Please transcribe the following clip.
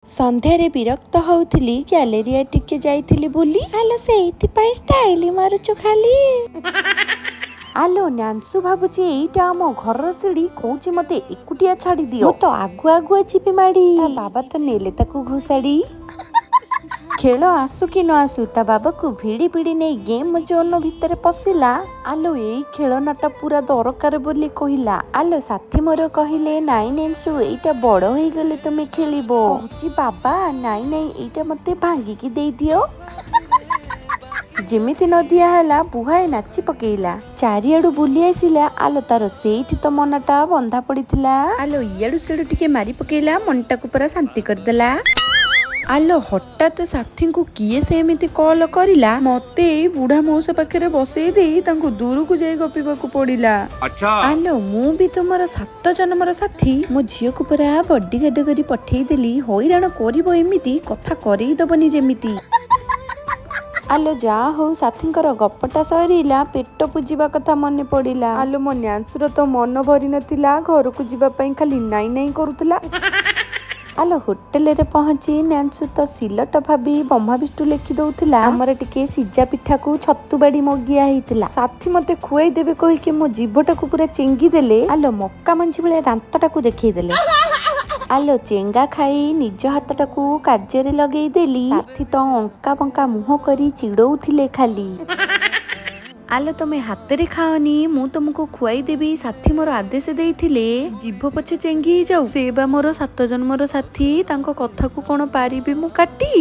ସନ୍ଧ୍ୟାରେ ବିରକ୍ତ ହଉଥିଲି, ଗ୍ୟାଲେରିଆ ଟିକେ ଯାଇଥିଲି ବୁଲି। ଆଲୋ, ସେଇଥିପାଇଁ ଷ୍ଟାଇଲ ମାରୁଛୁ ଖାଲି। ଆଲୋ, ନ୍ୟାନ୍ସୁ ଭାବୁଛି ଏଇଟା ଆମ ଘରର ସିଢି, କହୁଛି ମତେ ଏକୁଟିଆ ଛାଡି ଦିଅ, ମୁଁ ତ ଆଗୁଆ ଆଗୁଆ ଯିବି ମାଡି। ତା ବାବା ତ ନେଲେ ତାକୁ ଘୋଷାଡି। ଖେଳ ଆସୁ କି ନ ଆସୁ, ତା ବାବାକୁ ଭିଡି ଭିଡି ନେଇ ଗେମ୍ ଜୋନ୍ ଭିତରେ ପଶିଲା। ଆଲୋ, ଏଇ ଖେଳନାଟା ପୁରା ଦରକାର ବୋଲି କହିଲା। ଆଲୋ, ସାଥୀ ମୋର କହିଲେ, ନାଇଁ ନେନ୍ସୁ, ଏଇଟା ବଡ ହେଇଗଲେ ତୁମେ ଖେଳିବ। କହୁଛି, ବାବା, ନାଇଁ ନାଇଁ, ଏଇଟା ମତେ ଭାଙ୍ଗିକି ଦେଇଦିଅ। ଯେମିତି ନ ଦିଆ ହେଲା, ବୁହାଏ ନାଚି ପକେଇଲା, ଚାରିଆଡୁ ବୁଲି ଆସିଲା। ଆଲୋ, ତାର ସେଇଠି ତ ମନଟା ବନ୍ଧା ପଡିଥିଲା। ଆଲୋ, ଇଆଡୁ ସିଆଡୁ ଟିକେ ମାରି ପକେଇଲା, ମନଟାକୁ ପୁରା ଶାନ୍ତି କରିଦେଲା। ଆଲୋ, ହଠାତ୍ ସାଥୀଙ୍କୁ କିଏ ସେ ଏମିତି କଲ୍ କରିଲା? ମତେ ଏଇ ବୁଢା ମଉସା ପାଖରେ ବସେଇ ଦେଇ ତାଙ୍କୁ ଦୂରକୁ ଯାଇ ଗପିବାକୁ ପଡିଲା। ଆଲୋ, ମୁଁ ବି ତୁମର 7 ଜନ୍ମର ସାଥୀ। ମୋ ଝିଅକୁ ପୁରା ବଡିଗାର୍ଡ କରି ପଠେଇଦେଲି, ହଇରାଣ କରିବ ଏମିତି, କଥା କରେଇ ଦବନି ଯେମିତି। ଆଲୋ, ଯାହା ହଉ, ସାଥୀଙ୍କର ଗପଟା ସରିଲା, ପେଟ ପୂଜିବା କଥା ମନେ ପଡିଲା। ଆଲୋ, ମୋ ନ୍ୟାନ୍ସୁର ତ ମନ ଭରି ନଥିଲା, ଘରକୁ ଯିବା ପାଇଁ ଖାଲି ନାଇଁ ନାଇଁ କରୁଥିଲା। ଆଲୋ, ହୋଟେଲରେ ପହଞ୍ଚି ନ୍ୟାନ୍ସୁ ତ ସିଲଟ ଭାବି ବ୍ରହ୍ମା ବିଷ୍ଣୁ ଲେଖି ଦଉଥିଲା। ଆମର ଟିକେ ସିଝା ପିଠାକୁ ଛତୁ ବାଡି ମଗିଆ ହେଇଥିଲା। ସାଥୀ ମତେ ଖୁଆଇ ଦେବେ କହିକି ମୋ ଜିଭଟାକୁ ପୁରା ଚେଙ୍ଗି ଦେଲେ। ଆଲୋ, ମକା ମଞ୍ଜି ଭଳିଆ ଦାନ୍ତଟାକୁ ଦେଖେଇଦେଲେ। ଆଲୋ, ଚେଙ୍ଗା ଖାଇ ନିଜ ହାତଟାକୁ କାର୍ଯ୍ୟରେ ଲଗେଇଦେଲି। ସାଥୀ ତ ଅଙ୍କା ବଙ୍କା ମୁହଁ କରି ଚିଡଉଥିଲେ ଖାଲି। ଆଲୋ, ତମେ ହାତରେ ଖାଅନି, ମୁଁ ତମକୁ ଖୁଆଇ ଦେବି, ସାଥୀ ମୋର ଆଦେଶ ଦେଇଥିଲେ। ଜିଭ ପଛେ ଚେଙ୍ଗି ହେଇଯାଉ, ସେ ବା ମୋର 7 ଜନ୍ମର ସାଥୀ, ତାଙ୍କ କଥାକୁ କଣ ପାରିବି ମୁଁ କାଟି?